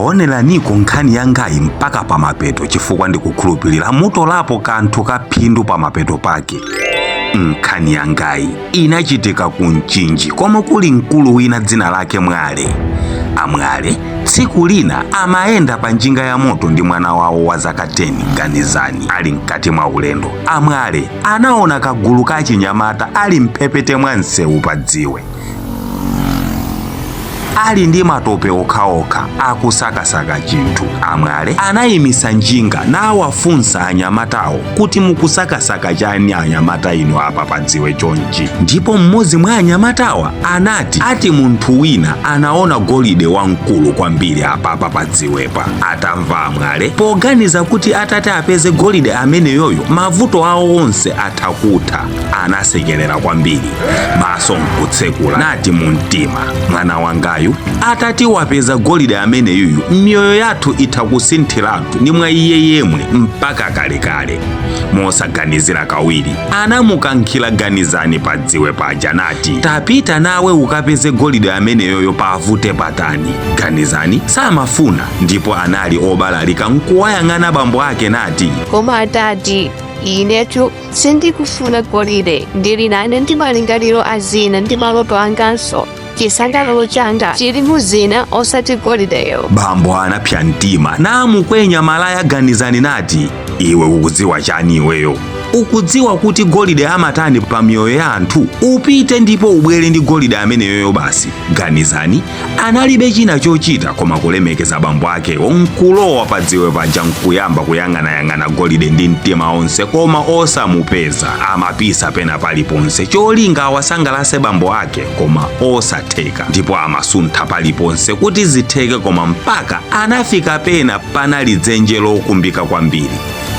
Taoneraniko nkhani yangayi mpaka pamapeto chifukwa ndikukhulupirira mutolapo kanthu ka phindu pamapeto pake. Nkhani yangayi inachitika ku Mchinji komwe kuli mkulu wina dzina lake Mwale. Amwale tsiku lina amayenda pa njinga ya moto ndi mwana wawo wa zaka 10 Ganizani. Ali mkati mwa ulendo, Amwale anaona kagulu ka achinyamata ali mphepete mwa msewu pa dziwe ali ndi matope okhaokha akusakasaka chinthu. Amwale anayimisa njinga nawafunsa anyamatawo kuti mukusakasaka chani anyamata inu apa padziwe chonchi. Ndipo mmodzi mwa anyamatawa anati ati munthu wina anaona golide wamkulu kwambiri apapa padziwepa. Atamva Amwale poganiza kuti atati apeze golide ameneyoyo mavuto awo onse atha kutha, anasekerera kwambiri maso nkutsekula nati mu mtima, mwana wangayu atati wapeza golide ameneyuyu miyoyo yathu itha kusinthiratu ndi mwa iye yemwe mpaka kalekale. Mosaganizira kawiri anamukankhira Ganizani padziwe paja nati, tapita nawe ukapeze golide ameneyoyo pavute patani. Ganizani samafuna ndipo anali obalalika nkuwayang'ana bambo ake nati, Koma adadi, inetu sindikufuna golide, ndili nane ndi malingaliro a zina ndi maloto anganso. Chisangalalo changa chili mu zina osati golideyo. Bambo anapsa mtima namukwenya malaya Ganizani nati, iwe ukudziwa chani iweyo? Ukudziwa kuti golide amatani pa miyoyo ya anthu? Upite ndipo ubwere ndi golide ameneyoyo basi. Ganizani analibe china chochita koma kulemekeza bambo akewo nkulowa padziwe paja nkuyamba kuyang'anayang'ana golide ndi mtima onse koma osamupeza. Amapisa pena paliponse cholinga awasangalase bambo ake koma osatheka, ndipo amasuntha paliponse kuti zitheke koma mpaka anafika pena panali dzenje lokumbika kwambiri.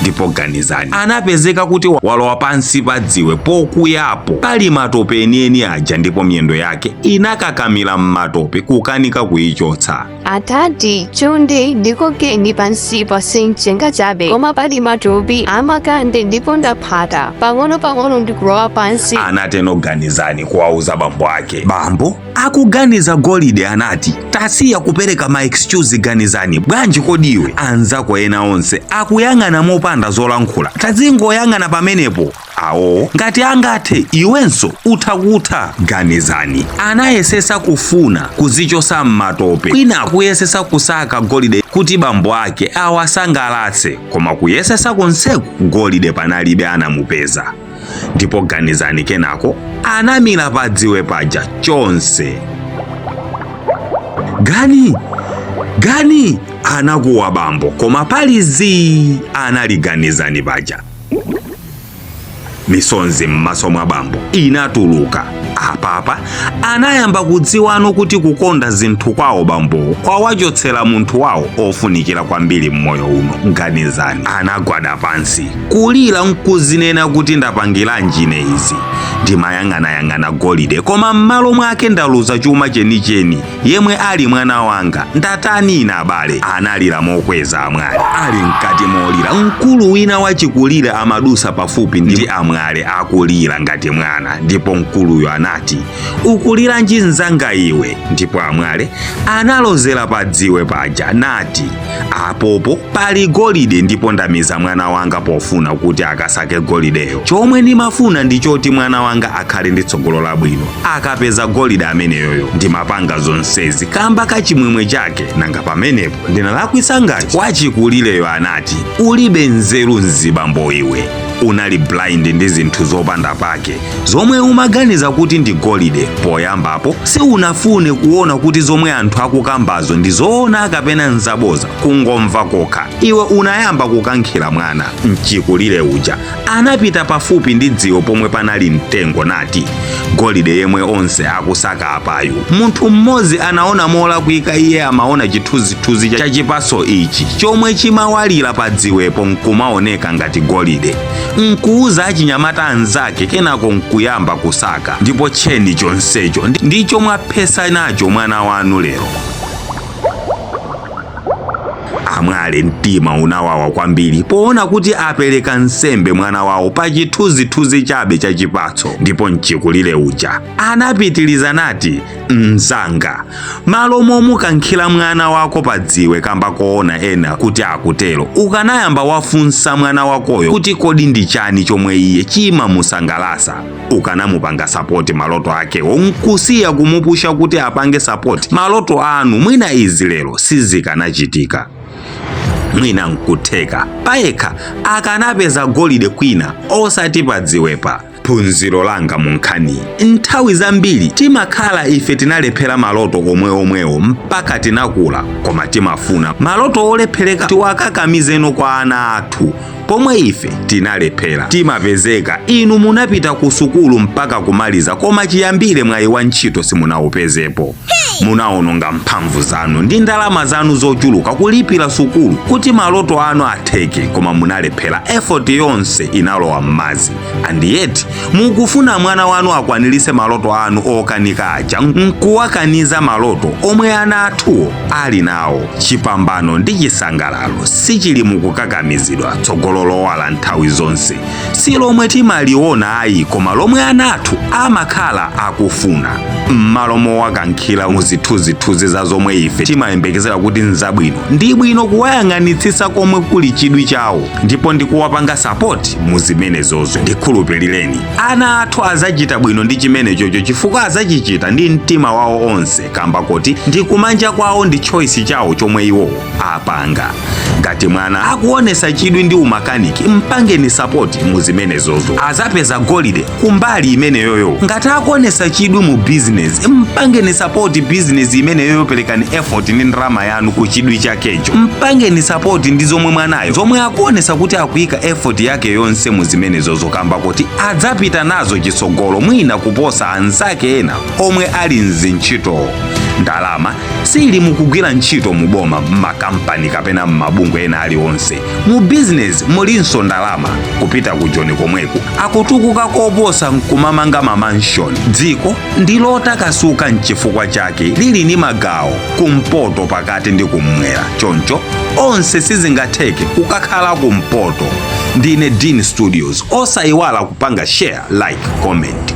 Ndipo Ganizani anapezeka kuti walowa pansi pa dziwe pokuyapo pali matope enieni aja ndipo miyendo yake inakakamira m'matope kukanika kuyichotsa. Adadi, chonde ndikokeni pansipa si mchenga chabe koma pali matope amakande ndipo ndaphata pang'ono pang'ono ndikulowa pansi. Anateno Ganizani kuwauza bambo ake. Bambo akuganiza golide anati, tasiya kupereka ma excuse Ganizani, bwanji kodi iwe? Anzako ena onse akuyang'ana mopanda zolankhula, tazingoyang'ana pamenepo. Awowo ngati angathe iwenso utha kutha. Ganizani anayesesa kufuna kuzichosa m'matope kwina kuyesesa kusaka golide kuti bambo ake awasangalatse, koma kuyesesa konseku golide panalibe anamupeza. Ndipo Ganizani kenako anamira padziwe paja chonse. Gani! Gani! Anakuwa bambo, koma pali zii anali Ganizani paja. Misonzi m'maso mwa bambo inatuluka. Apapa anayamba kudziwano kuti kukonda zinthu kwawo bambowo kwawachotsera munthu wawo ofunikira kwambiri m'moyo uno. Ganizani anagwada pansi kulira nkuzinena kuti ndapangiranji ine izi, ndimayang'anayang'ana golide koma m'malo mwake ndaluza chuma chenicheni yemwe ali mwana wanga, ndatani ine abale? Analira mokweza Amwale. Ali mkati molira, mkulu wina wachikulire amadusa pafupi ndi Amwale akulira ngati mwana, ndipo mkuluyo anati, ukuliranji mnzanga iwe? Ndipo Amwale analozera pa dziwe paja nati, apopo pali golide ndipo ndamiza mwana wanga pofuna kuti akasake golideyo. Chomwe ndimafuna ndi choti mwana wanga akhale ndi tsogolo labwino akapeza golide ameneyoyo. Ndimapanga zonsezi kamba ka chimwemwe chake, nanga pamenepo ndinalakwitsa ngati? Wachikulireyo anati, ulibe nzeru mzibambo iwe, unali blind ndi zinthu zopanda pake zomwe umaganiza kuti ndi golide. Poyambapo siunafune kuona kuti zomwe anthu akukambazo ndi zoona kapena nzaboza, kungomva kokha iwe unayamba kukankhira mwana. Mchikulire uja anapita pafupi ndi dziwe pomwe panali mtengo nati, golide yemwe onse akusaka apayu munthu mmodzi anaona molakwika. Iye amaona chithunzithunzi cha chipaso ichi chomwe chimawalira pa dziwepo nkumaoneka ngati golide, nkuuza achinyamata anzake, kenako nkuyamba kusaka, ndipo tcheni chonsecho ndicho mwaphesa nacho mwana wanu lero. Amwale mtima unawawa kwambiri poona kuti apereka nsembe mwana wawo pa chithunzithunzi chabe cha chipatso. Ndipo mchikulire uja anapitiliza nati, mnzanga, malo momukankhira mwana wako pa dziwe kamba koona ena kuti akutero, ukanayamba wafunsa mwana wakoyo kuti kodi ndi chani chomwe iye chimamusangalasa, ukanamupanga support maloto akewo nkusiya kumupusha kuti apange support maloto anu, mwina izi lero sizikanachitika. Mwina nkutheka payekha akanapeza golide kwina osati padziwepa. Phunziro langa mu nkhani, nthawi zambiri timakhala ife tinalephera maloto omweomwewo mpaka tinakula, koma timafuna maloto olephereka tiwakakamizeno kwa ana athu pomwe ife tinalephera. Timapezeka inu munapita ku sukulu mpaka kumaliza, koma chiyambire mwayi wa ntchito simunaupezepo. Munawononga mphamvu zanu ndi ndalama zanu zochuluka kulipira sukulu kuti maloto anu atheke, koma munalephera. Effort yonse inalowa m'madzi, and yet mukufuna mwana wanu akwanirise maloto anu okanika aja, nkuwakaniza maloto omwe ana athuwo ali nawo. Chipambano ndi chisangalalo sichili mukukakamizidwa. Tsogolo lowala nthawi zonse si lomwe timaliona ayi, koma lomwe ana athu amakhala akufuna. M'malo mowakankhira muzithunzithunzi za zomwe ife timayembekezera kuti nzabwino, ndi bwino kuwayang'anitsitsa komwe kuli chidwi chawo ndipo ndikuwapanga support mu zimenezozo. Ndikhulupirireni, ana athu azachita bwino ndi chimenechocho, chifukwa azachichita ndi mtima wawo onse, kamba kuti ndi kumanja kwawo, ndi choice chawo chomwe iwo apanga. Ngati mwana akuonesa chidwi ndi umakaniki, mpangeni support mu zimenezozo, azapeza golide kumbali imeneyoyo. Ngati akuonesa chidwi mu business, mpangeni support business imeneyoyo, perekani effort ndi ndalama yanu ku chidwi chakecho. Mpangeni support ndi zomwe mwanayo zomwe akuonesa kuti akuyika effort yake yonse mu zimenezozo, kamba kuti adzapita nazo chitsogolo mwina kuposa anzake ena omwe ali mzintchito. Ndalama sili mukugwira ntchito muboma, m'makampani kapena m'mabungwe ena aliwonse. Mu bizinesi mulinso ndalama. Kupita ku Joni komweku akutukuka koposa nkumamanga ma mansion. Dziko ndi lotakasuka, nchifukwa chake lili ndi magawo kumpoto, pakati ndi kummwera. Choncho onse sizingatheke kukakhala kumpoto. Ndine Dean Studios, osayiwala kupanga share, like, comment.